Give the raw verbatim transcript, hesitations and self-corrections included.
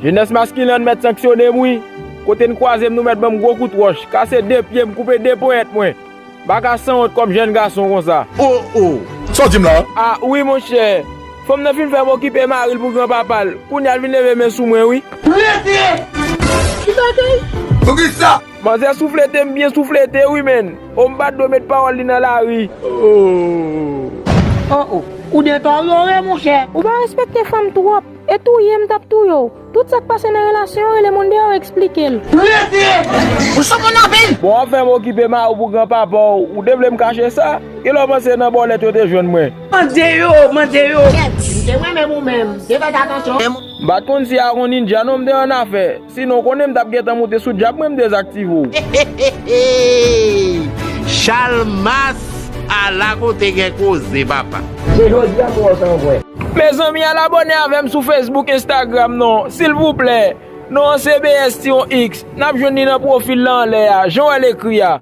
Jenès maskilen an mèt sanksyone m wi. Kote n kwaze m, nou mèt ban m gwo kout wòch, kase de pye m, koupe de ponyèt mwen. M pa ka sanwont kòm jèn gason konsa. Oh, oh. Sa w di m la? A wi, monchè. Fanm nan fin fè m okipe mari l pou granpapa l. Kounye a l vin leve men sou mwen, wi. Rete! Ki bagay? Poukisa? Manzè souflete m byen souflete, wi, menn. O, m pa t dwe met pawòl li nan lari. Oh. Oh, oh. Ou detòryore, monchè. Ou pa respekte fanm twòp. E touye m t ap touye w. Tout sa k pase nan relasyon an, rele moun deyò eksplike l. Rete! Ou sou moun anpil! Bon, w ap fè m okipe mari w pou granpapa w, ou te vle m kache sa? Kilè w panse nan bòlèt yo te jwenn mwen? Mande yo, mande yo. M te mwen menm ou menm. Se fè atansyon. M pa t konn si a yon ninja non m te annafè. Sinon, w konnen m t ap gentan moute sou dyab mwen m dezaktive w. Chalmas, ala kote gen koze, papa. Se jodi a pou w san vwè. Mezanmi, al abòne avè m sou Facebook, Instagram non, silvouplè. Non an se B S tiyon X. N ap jwenn li nan pwofil la anlè a, jan w wè l ekri a.